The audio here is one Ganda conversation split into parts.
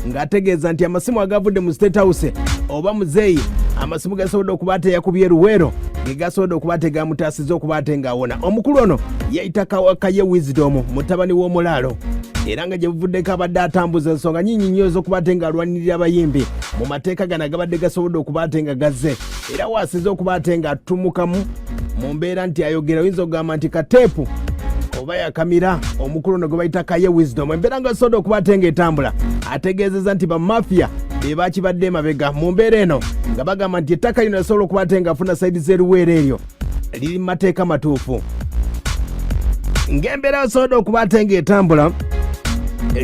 Ng'ategeeza nti amasimu agavudde mu State House oba muzeeyi, amasimu gasobodde okuba ate yakubye Luweero, ge gasobodde okuba ate gamutaasiza okuba ate ng'awona. Omukulu ono yayita Kaye Wisdom, mutabani w'omulaalo, era nga gye buvuddeko abadde atambuza ensonga nyingi nnyo ez'okuba ate ng'alwanirira abayimbi mu mateeka gano agabadde gasobodde okuba ate nga gazze, era wasinze okuba ate ng'atumukamu mu mbeera nti ayogera, oyinza okugamba nti kateepu oba yakamira. Omukulu ono gwe bayita Kaye Wisdom, embeera nga asobodde okuba ate ng'etambula, ategeezeza nti bamafiya be bakibadde emabega mu mbeera eno, nga bagamba nti ettaka lino yasobola okuba ate ng'afuna side z'e Luweero, eryo liri mu mateeka matuufu. Ng'embeera yasobodde okuba ate ng'etambula,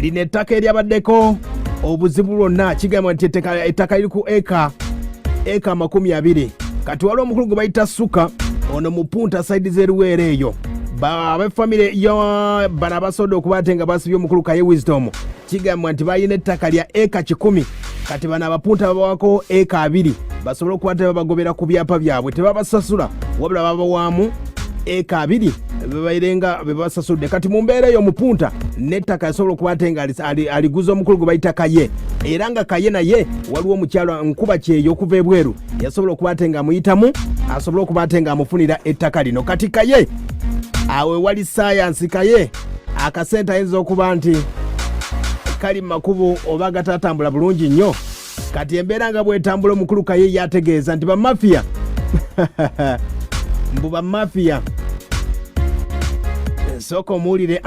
lino ettaka eryabaddeko obuzibu lwonna, kigambwa nti ettaka liri ku eka 20. Kati waliwo omukulu gwe bayita Suka, ono mupunta side z'e Luweero eyo. Abefamire bano abasobodde okuba ate nga basibye omukulu Kaye Wisdom, kigambwa nti balina ettaka lya eka 100. Kati bano abapunta babawako eka 20 basobole okuba ate babagobera ku byapa byabwe. Tebabasasula, wabula babawaamu eka 20 bebairenga bebasasudde. Kati mu mbeera eyo, omupunta n'ettaka yasobola okuba ate nga aliguza omukulu gwe bayita Kaye, era nga Kaye naye waliwo omukyalo nkuba kyeyo okuva ebweru yasobola okuba ate nga amuyitamu asobole okuba ate nga amufunira ettaka lino. Kati Kaye awe wali sayansi, Kaye akasente ayinza okuba nti kali mu makubo oba gatatambula bulungi nnyo. Kati embeera nga bwetambula, omukulu Kaye yategeeza nti bamafiya, mbu bamafiya. Nsooka omuwulire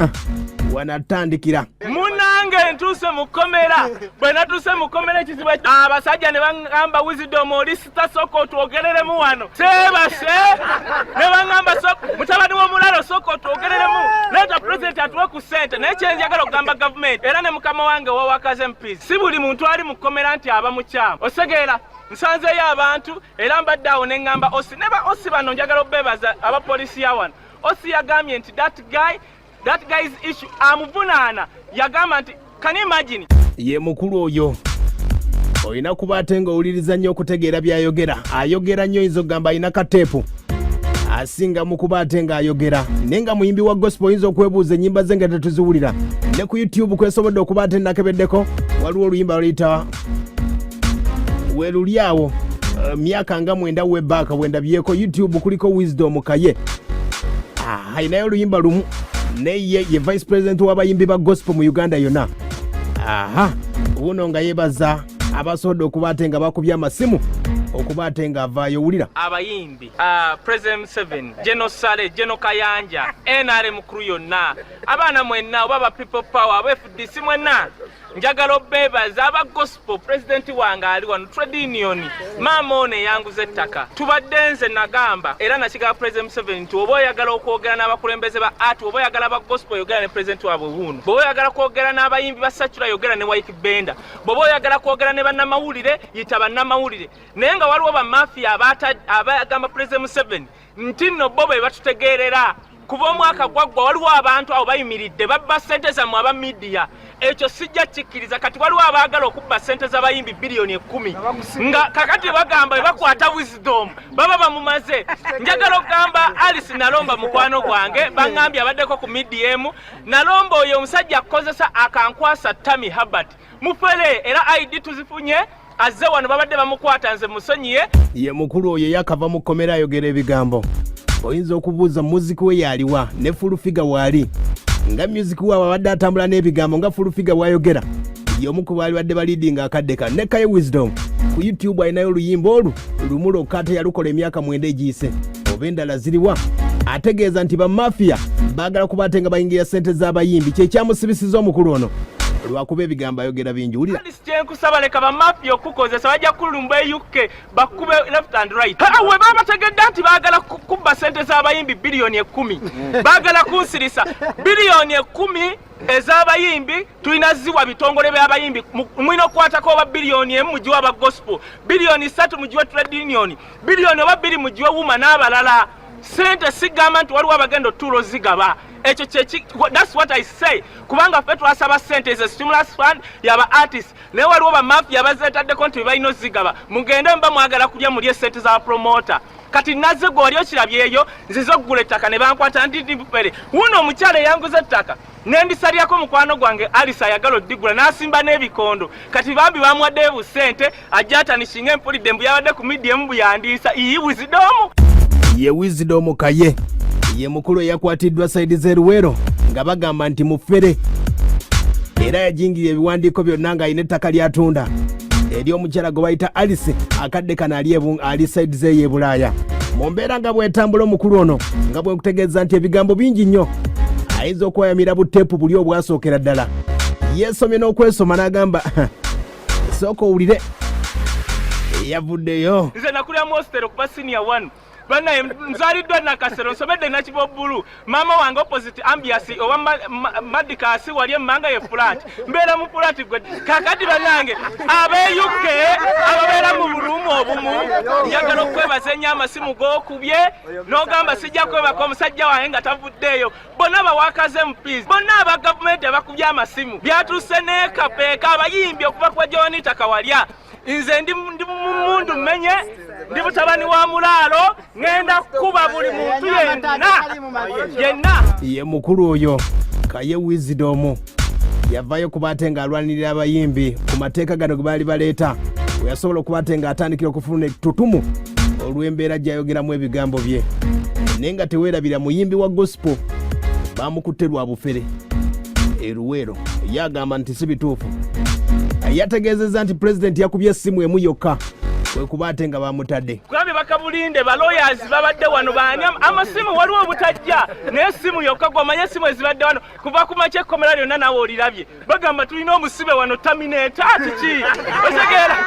wanatandikira. Munange, ntuuse mu kkomera. Bwe natuuse mu kkomera, ekizibu abasajja ne baŋŋamba, "Wisdom, oli sita, sooka otwogereremu wano." Seebase ne baŋŋamba, "Mutabani w'omulalo, sooka otwogereremu, leeta pulezidenti atuwe ku ssente." Naye kyenjagala okugamba gavumenti era ne mukama wange wawakaze MPs, si buli muntu ali mu kkomera nti aba mukyamu. Osegeera, nsanzeeyo abantu era mbadde awo ne ŋŋamba OC ne ba OC bano, njagala obeebaza abapoliisi ya wano. OC yagambye nti that guy, that guy's issue amuvunaana, yagamba nti, can you imagine? Ye mukulu oyo olina kuba ate ng'owuliriza nnyo okutegeera by'ayogera. Ayogera nnyo, oyinza okugamba alina kateepu, asinga mu kuba ate ng'ayogera, naye nga muyimbi wa gospel. Oyinza okwebuuza ennyimba ze nga tetuziwulira ne ku YouTube kwesobodde okuba ate nakebeddeko, waliwo oluyimba luyita weruli awo, myaka nga 9 webaaka bwendabyeko YouTube, kuliko Wisdom Kaye. Ayinayo oluyimba lumu, naye ye vice president w'abayimbi ba gospel mu Uganda yonna. Aha, buno nga yebaza abasobodde okuba ate nga bakubye amasimu okuba ate nga avaayo. Wulira. Abayimbi, President Museveni, General Saleh, General Kayanja, NRM crew yonna, abaana mwenna oba ba People Power, aba FDC mwenna, njagala obeebaza. Aba gospel, pulezidenti wange ali wano, trade union, maama ono eyanguza ettaka. Tubadde, nze nagamba era nakigaba President Museveni nti oba oyagala okwogera n'abakulembeze ba art, oba oyagala aba gospel, yogera ne pulezidenti waabwe wuuno. Bw'oba oyagala kwogera n'abayimbi ba secular, yogera ne Ykee Benda. Bw'oba oyagala kwogera ne bannamawulire, yita bannamawulire. Naye nga waliwo bamafiya abagamba President Museveni nti nno bo be batutegeerera kuba omwaka gwaggwa. Waliwo abantu abo bayimiridde babba ssente zammwe aba media, ekyo sijja kikkiriza. Kati waliwo abaagala okubba ssente z'abayimbi biliyoni 10, nga kakati bagamba bwe bakwata Wisdom baba bamumaze. Njagala okugamba Alice Nalomba, mukwano gwange, baŋŋambye abaddeko ku media emu. Nalomba oyo omusajja akozesa akankwasa Tami Habert mufere, era ID tuzifunye, azze wano, babadde bamukwata, nze musonyiye. Ye mukulu oyo yakava mu kkomera, ayogera ebigambo. Oyinza okubuuza muziki we yaliwa ne Full Figure waali, nga music waabwe abadde atambula n'ebigambo nga Full Figure bw'ayogera. Y'omu ku baali badde baleadinga akadde kano. Ne Kaye Wisdom ku YouTube alinayo oluyimba olwo lumu lwokka, ate yalukola emyaka 9 egiyise, oba endala ziriwa? Ategeeza nti bamafiya baagala kuba ate nga bayingira ssente z'abayimbi, kyekyamusibisiza omukulu ono, lwakuba ebigambo ayogera bingi. Wulira. Alice, kyenkusaba, leka bamafiya okukozesa, bajja kulumba e UK, bakube left and right. We baba bategedde nti baagala kubba sente z'abayimbi biliyoni 10, baagala kunsirisa. Biliyoni 10 ez'abayimbi tulina ziwa bitongole by'abayimbi. Mulina okukwatako oba biliyoni 1 mugiwe aba gospel, biliyoni 3 mugiwe trade union, biliyoni oba 2 mugiwe UMA n'abalala. Sente sigamba nti waliwo abagenda otuula ozigaba, ekyo kyeki, that's what I say, kubanga ffe twasaba sente ze stimulus fund yaba artist, naye waliwo bamafia bazeetaddeko nti balina ozigaba. Mugende, muba mwagala kulya, mulye sente za promoter. Kati nazze, gwe wali okirabyeyo, nzize okugula ettaka ne bankwata ndi ndibufere. Wuno omukyala eyanguza ettaka. Nendisalyako mukwano gwange Alice ayagala odigula n'asimba n'ebikondo. Kati bambi bamuwaddeyo busente ajja atanishinga empulidde mbu yabadde ku media emu buyandiisa iyi Wisdom. Ye Wisdom Kaye ye mukulu eyakwatiddwa saidi z'e Luweero nga bagamba nti mufere, era yajingirira ebiwandiiko byonna ng'alina ettaka ly'atunda eri omukyala gwe bayita Alice. Akadde kano ali saidi z'eyo e Bulaaya. Mu mbeera nga bw'etambula, omukulu ono nga bwekutegeeza nti ebigambo bingi nnyo ayinza okwayamira buteepu buli obwasookera ddala, yeesomye n'okwesoma n'agamba sooka owulire yavuddeyo. Nze nakulira mu hostel okuva senior 1. Banaye nzaliddwa Nakasero, nsomedde Nakibobbulu, maama wange opposite ambiasi owa Madikasi wali emmanga ye flat, mbeera mu flat gwe. Kakati banange ab'e UK ababeera mu bulumu obumu, njagala okwebaza ennyo amasimu g'okubye n'ogamba sijja kwebaka omusajja wange nga tavuddeeyo. Bonna bawakaze MPs bonna aba gavumenti abakubye amasimu, byatuuse n'ekapeeka abayimbi okuva kwa Joanita Kawalya. Nze ndi mumundu mmenye, ndi mutabani wa mulaalo, ŋŋenda kukuba buli muntu yenna yenna. Ye mukulu oyo Kaye Wisdom yavayo kuba ate ng'alwanirira abayimbi ku mateeka gano ge baali baleeta, we yasobola okuba ate ng'atandikira okufuna ettutumu olw'embeera gy'ayogeramu ebigambo bye. Naye nga teweerabira, muyimbi wa gospel bamukutte lwa bufere e Luweero. Ye agamba nti si bituufu. Yategeezezza nti pulezidenti yakubye essimu emu yokka kwe kuba ate nga bamutadde. Kugambye bakabulinde ba lawyers babadde wano baani amasimu waliwo obutajja, naye essimu yokka gw'omanye essimu ezibadde wano kuva ku makya, ekkomera lyonna naawe olirabye. Bagamba tulina omusibe wano tamineta kiki, otegeera?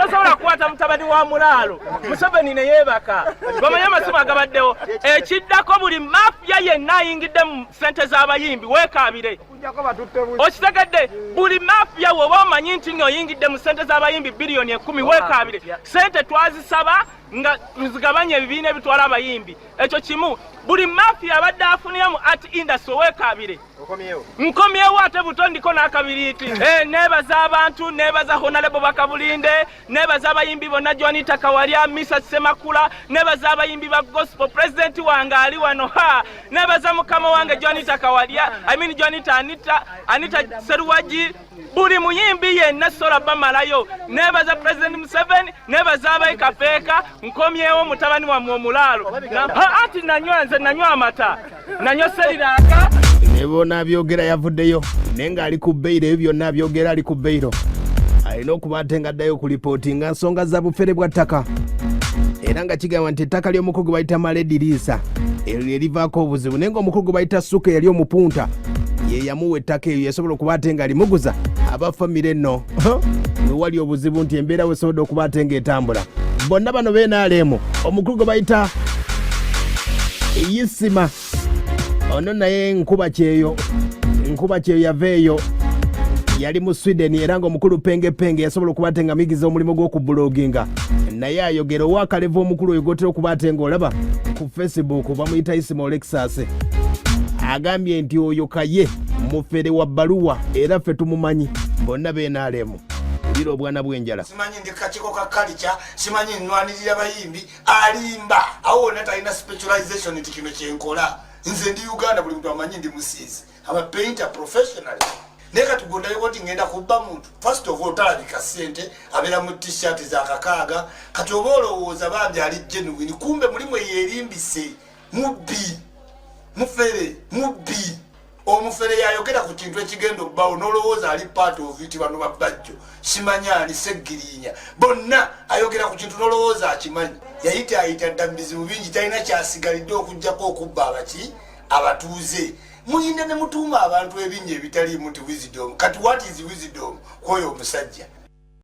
Tosobola kukwata mutabani wa mulaalo Museveni ne yeebaka. Bamanye amasimu agabaddewo. Ekiddako, buli mafia yenna ayingidde mu ssente z'abayimbi weekaabire, okitegedde? Buli mafia woba omanyi nti ng'oyingidde mu ssente z'abayimbi biliyoni 10, weekaabire. Ssente twazisaba nga tuzigabanye ebibiina ebitwala abayimbi, ekyo kimu. Buli mafia abadde afunira mu art industry weekaabire. Nkomyewo ate buto ndiko n'akabiriiti. Neebaza abantu, neebaza Honorable Bakabulinde, neebaza abayimbi bonna, Joanita Kawalya, Misa Semakula, neebaza abayimbi ba gospel, pulezidenti wange ali wano, ha, neebaza mukama wange Joanita Kawalya, I mean Joanita Anita, Anita Seruwagi, buli muyimbi yenna sola bamalayo. Neebaza President Museveni, neebaza abaikapeeka. Nkomyewo mutabani wammwe omulaalo. Ati nanywa, nze nanywa amata, nanywa seriraka. Ne bona abyogera yavuddeyo, naye ng'ali ku beyiro. Ebyo byonna abyogera ali ku beyiro, alina okuba ate ng'addayo okulipootinga nsonga za bufere bwa ttaka, era nga kigamba nti ettaka ly'omukulu gwe bayita Malediriisa eryo lye livaako obuzibu, naye ng'omukulu gwe bayita Suka eyali omupunta ye yamuwa ettaka eyo, yasobola okuba ate nga limuguza aba famire nno wewali obuzibu nti embeera wesobodde okuba ate ng'etambula. Bonna bano beenaaleemu omukulu gwe bayita Isima ono naye nkuba kyeyo, nkuba kyeyo yava eyo yali mu Sweden, era ng'omukulu Penge Penge yasobola okuba ate nga migiza omulimu gw'okubuloginga, naye ayogera owakalevu. Omukulu oyo gwotera okuba ate ng'olaba ku Facebook bamuyita Isima Olexas, agambye nti oyo Kaye mufere wa bbaluwa era ffe tumumanyi. Bonna beenaalemu lira obwana bw'enjala. Simanyi ndi kakiiko ka culture, simanyi nnwanirira bayimbi. Alimba, awo wonna talina specialization nti kino kyenkola. Nze ndi Uganda, buli muntu amanyi ndi musiizi, aba painter professionally, naye kati gondayoko nti ngenda kubba muntu? First of all, talabika sente, abeera mu T-shirt za 6. Kati oba olowooza bambi ali genuine, kumbe mulimu eyerimbise. Mubbi, mufere, mubbi. Omufere yayogera ku kintu ekigenda obbawo nolowooza ali part of it. Bano babajjo, simanyi ani Seggirinya, bonna ayogera ku kintu nolowooza akimanyi. Yayita ayita dda mu bizibu bingi, talina kyasigalidde okugjako okubba abaki abatuuze. Muyinda ne mutuuma abantu ebinnya ebitaliimu nti Wisdom. Kati what is wisdom kwoyo omusajja?